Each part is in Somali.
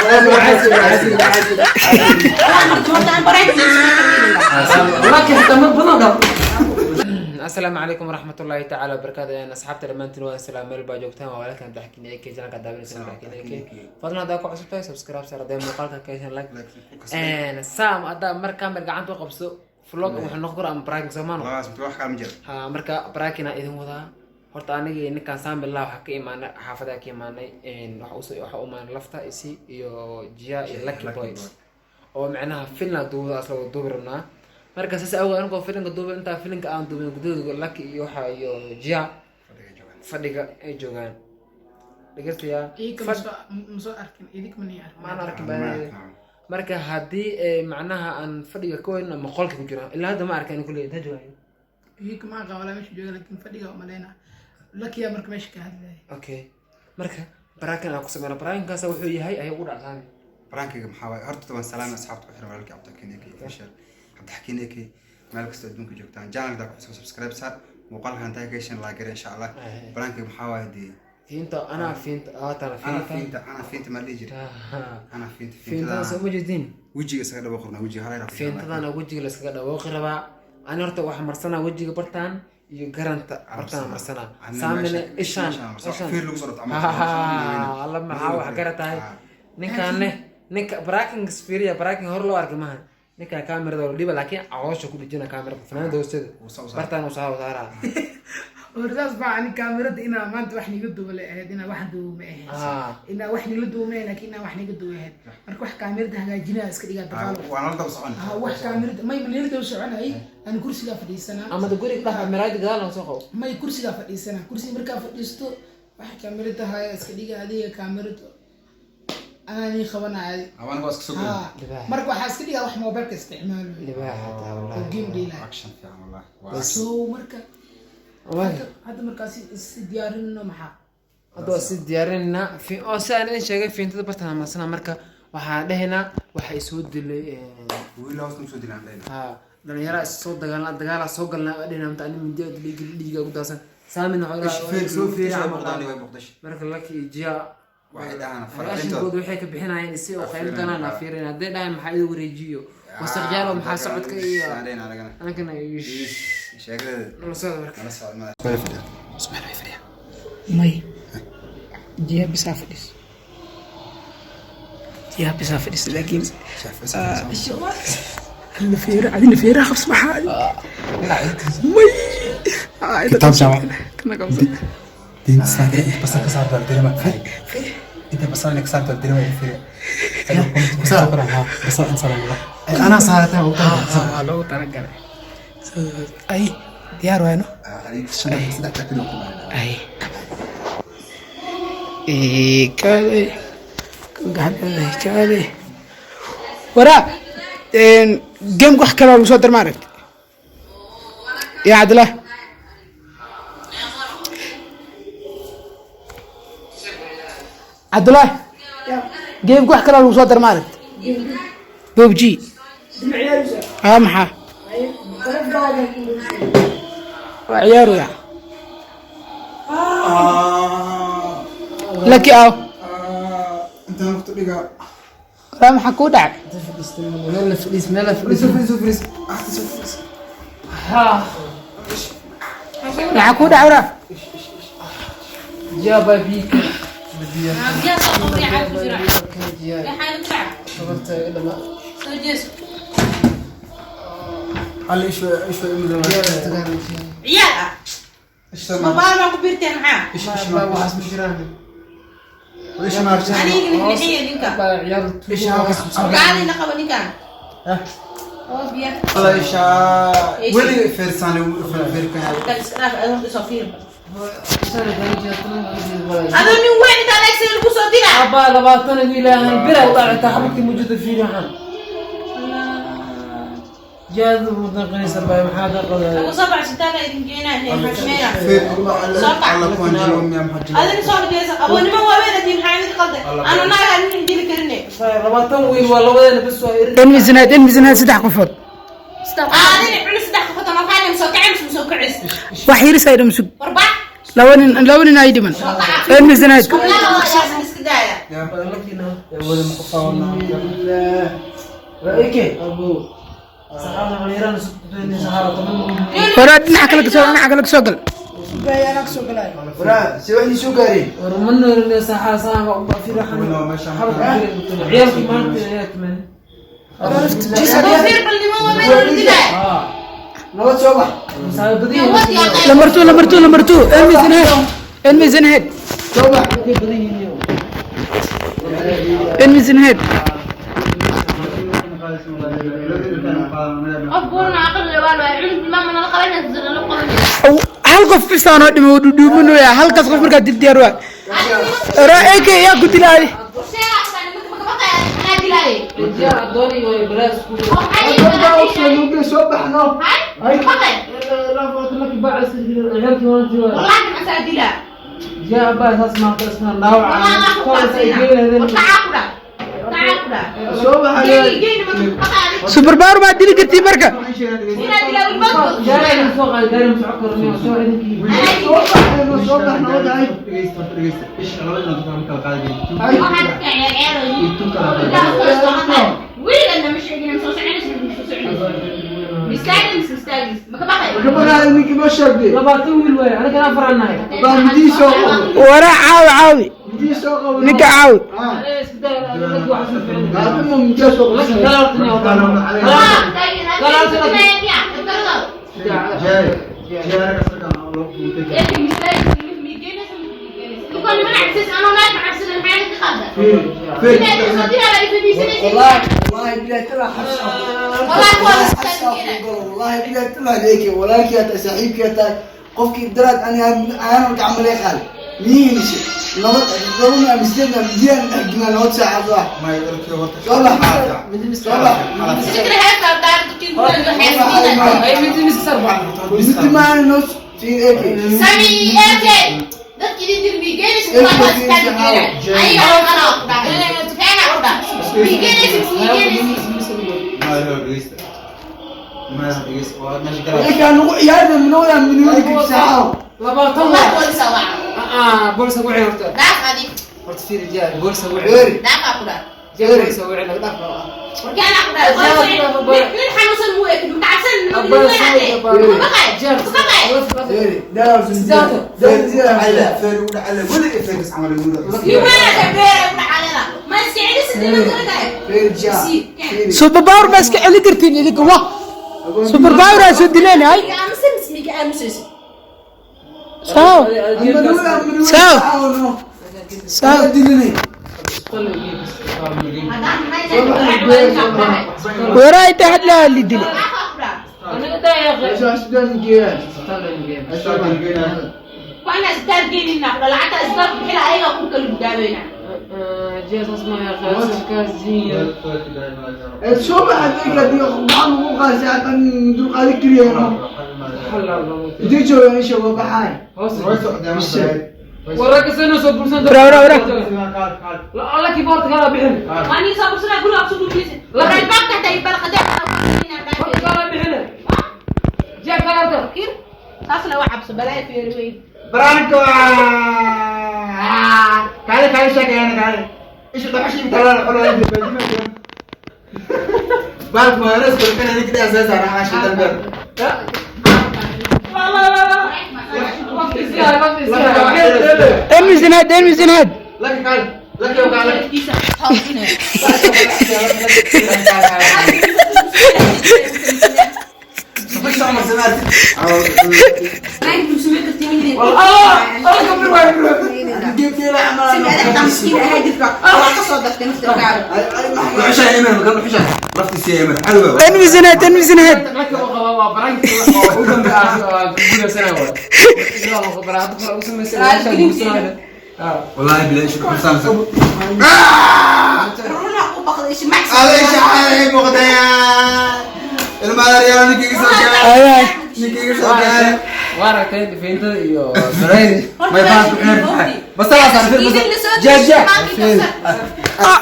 Marka horta aan prank Laakiin xitaa mar badan dhab. Asalaamu calaykum waraxmatullaahi tacaala wabarakaatu. Asxaabta dhammaantiin waa salaam, meel baa joogtaan. Waa walaalkan Cabdixakiin AK, channelka daawanaysa Cabdixakiin AK. Fadlan haddaa ku cusub tahay, subscribe saar. Hadday muuqaalka ka heshan, like. Sam, haddaa mar camera gacanta u qabso, vlog wuxuu noqon karaa ama prank, soomaano? Labadaas mid wax kala ma jiro. Ha, marka prank-ina idin wadaa. Horta aniga iyo ninkaan Saamillah waxaa ka imaanay xaafadaha ka imaanay. Waxa u imaanay lafta isi iyo Jiya iyo Lucky Boy oo macnaha filna duubada asla wada duubi rabnaa. Marka saas awgeed, anigoo filinka duubi, intaa filinka aan duubin gudahooda, Lucky iyo waxa iyo Jiya Fadhiga joogaan. Fadhiga ay joogaan, dhegeystayaa. Iyaga ma soo arkin, idinka ma arkin. Maan arkin baa. Marka haddii macnaha aan fadhiga ka weyn ama qolka ku jiraan, ilaa hadda ma arkin kuley intaa joogaan. Iyaga ma aqaan walaa meesha jooga, laakiin fadhiga umaleyna Lakiya marka meesha ka hadlaya. Okay, marka prank-an aan ku sameyna, prank-kaas wuxuu yahay ayay ugu dhacsaami. Prank-iga maxaa waaye? Horta waan salaamay asxaabta ku xiran walaalkii Cabdixakiin AK Official, Cabdixakiin AK, meel kastoo adduunka joogtaan. Channelka ku cusub, subscribe saar. Muuqaalkan haddaa ka heshan, like insha Allah. Prank-iga maxaa waaye dee? Fiinta, anaa fiinta haatana. Ana Fiinta. Fiinta, ana fiinta ma dhihi jira, ana fiinta. Fiintada soo ma jeedin? Wejiga isaga dhabo qorna, wejiga halay. Fiintadana wejiga la iskaga dhawooqi rabaa. Ani horta waxaa marsanaa wejiga bartaan iyo garanta bartaan marsanaa. Saamine ishaan ishaan. Fiir lagu soo dhafto. Alla, maxaa wax gara tahay ninkaane? Ninka pranking fiiriya, pranking hor loo arkay maaha. Ninka kaamirada la dhiba, laakiin caloosha ku dhijina kaamirada, fanaanada hoosteeda bartaan uu saa saaraa. Hortaas baa ani kaamirada inaa maanta wax niga duuba la ahayd, inaa wax duuba ma ahayd. Inaa wax nila duuba ma ahayd, laakiin inaa wax niga duuba ahayd. Marka wax kaamirada hagaajinaya iska dhigaa dagaal. Waa nala daba socon. Ha, wax kaamirada may ma nila daba soconay, ani kursigaa fadhiisanaa. Ama da guriga dhex miraayada gadaal soo qabo. May, kursigaa fadhiisanaa. Kursiga markaa fadhiisto, wax kaamirada haya iska dhiga. Adiga kaamirada anaa nii qabanaya. Aniga waa iska soo Ha. Libaax. Marka waxaa iska dhigaa wax mobilka isticmaalo Libaax hataa. oo Wallahi. game dheelaya. Action fiican wallahi. Waa So marka hadda markaasi is diyaarinno maxaa? Hadda waa si diyaarinayna oo si aan idin sheegay, fiintada bartaan marsana. Marka waxaan dhehaynaa waxa isoo dilay Wiil hoos nusoo dilaan dhayna. Ha, dhalinyara is soo dagaalna, dagaalaa soo galnaa dhehna mta ani mindiya dhiiga ku daasan. Saamin. Ish fiir soo fiir muuqdaan way muuqdash. Marka Laki iyo Jiya waxay dhahaan raashinkooda waxay ka bixinayeen si oo qayb doonaan aan fiirin. Hadday dhahayn maxaa idin wareejiyo wasaqyaalo, maxaa socodka iyo dhayna anagana. Anagana Sheekada nala socda marka. Nala socda, madax fadhiya, Ismail way fadhiya. May, Jiya bisaa fadhis, Jiya bisaa fadhis, laakiin adina feera, adina feeraha qabs. Maxaa may? Kitaab jaamac. Kana qabso. Diinta islaamka inta basal ka saarta dareema, inta basal ka saarta dareema fiir. Basal in saarana anaa saarata. Waa loogu talagalay. Ay, diyaar waayno. Saddex kilo ku. Ay, kaale kaale, waraa game wax kaloo lagu soo dar, ma aragti ya Cabdillah? Cabdillah, game wax kaloo lagu soo dar, ma aragti? PUBG haa, maxaa waa ciyaaroya Laki aw. Intaan waqti dhigaa. Waraa, maxaa kuu dhacay? Meel la fadhiis, meel la fadhiis. Fariis, fariis, fariis. Maxaa kuu dhacay, waraa? Jiya baa biika. Biyaha soo qabtay, caag ku jira. Jiya. Maxaa idin ku dhacay? Tabarta dhama. Soo jeeso. Hal ishu ishu. Ciyaal ah. Mobaal baan ku biirteen maxaa? Waxaas ma jiraan. Ishu maar. Aniga nixnixiya ninka. Baa ciyaar. Gaalina qaba ninkan. Oo biyaha. Allah isha weli fiirsan fiirkan. Kan iska dhaaf, adoo isoo fiir. Adoo nin weyn intaa leegsan lagu soo dilaa. Abaa, 20 wiil ahan bira u dhacay xabadkii mujada fiiri waxaan jaadu mudnaqanaysa baa maxaa ka qadaa? Lagu soo baxo isbitaalka idin geenaa, xashmeena. Fiir Allah Allah kuwan jiro miya maxaa jiro? Adina soo jeesa. Aboonimo waaweyn adii maxaa idin qalday? Anu naaga nin dili karine. 20 wiil waa labadeena bas waa irin. In misnaad, in misnaad, saddex qofood. Adina cunus saddex qofood ama faanin soo kacay soo kacis. Wax yaris ay dham sug. Warbax. Laba nin, laba nin ay dhiman, in misnaad. Qablaha waa iska daaya. Waraa dhinaca kale kasoo, dhinaca kale kasoo gal. Waraa, si wax soo gaareen. Nabad soo bax. Number 2, number 2, number 2. Enemies in head, enemies in head. Soo bax. Enemies in head. Qof buurna aqal waa la cunug maama nala qabanaysa nala qabanaysa. Hal qof bisaanoo dhimo wuu dhudhuumanaya. Halkaas qof markaa dil diyaar waa. Waraa AK yaa ku dilaay. Soo baxno. Soo bax. Super power baa dili kartii marka. Soo baxno, soo bax nabad ay. Ka baqaay ninkii noo sheegay. Baa midii soo qabo. Waraa caawi, caawi. Midii soo qabo. Ninka caawi. Ah. Gaadimo midii soo qabo. والله والله بلا تلا حبس. والله بلا تلا ليك ولا كي سحيب كي qofkii daraad ani aanan gacmalay qaal miyihiisa nabad gabadha misdeedna midiyaan dhexgina nabad saacad ah. Soo bax, soo bax. Midi maan noo siin eke. Eke aan ugu ciyaarna minooda minuudi saacaw. Weeri. Weeri daal daal feeri jaa feeri. Super power baa iska celi kartiin idinka wa. Super power aa soo dileen hay. Saaw. Saaw. Saaw. Waraa inta hadlaa li dilay. Soo bax adeega hadii maxaa lagu qaasay haddaan dulqaadi kariyeyno intee joogaan isha waa baxaay. Waraa, waraa, waraa. Branco! Kaale kaale sheekayana kaale. Isha dhaxashi talala xulaa baalka mayonnaise kulkan ani kida asaas ana xashi dalbar. Enemies in head, enemies in head. Laki kaale, laki oo kaale. Safar sama sanaad. Wuxuu iman makan wuxuu laftiisa iman xalwa. Enemies in head, enemies in head. والله بلا شو حسام على شعري مغديا المال ninkii soo gaaray ninkii soo gaaray. Ma baas ku xir bas la saan fir bas ja ja.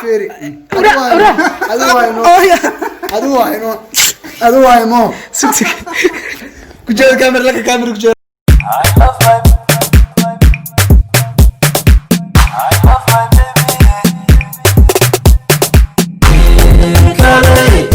Feeri. Ura, ura. Adigu waa inoo. Oh ya. Adigu waa inoo. Adigu waa inoo. Sug sug. Ku jeed kamera laka kamera ku jeed. I love my I love my baby. Kale.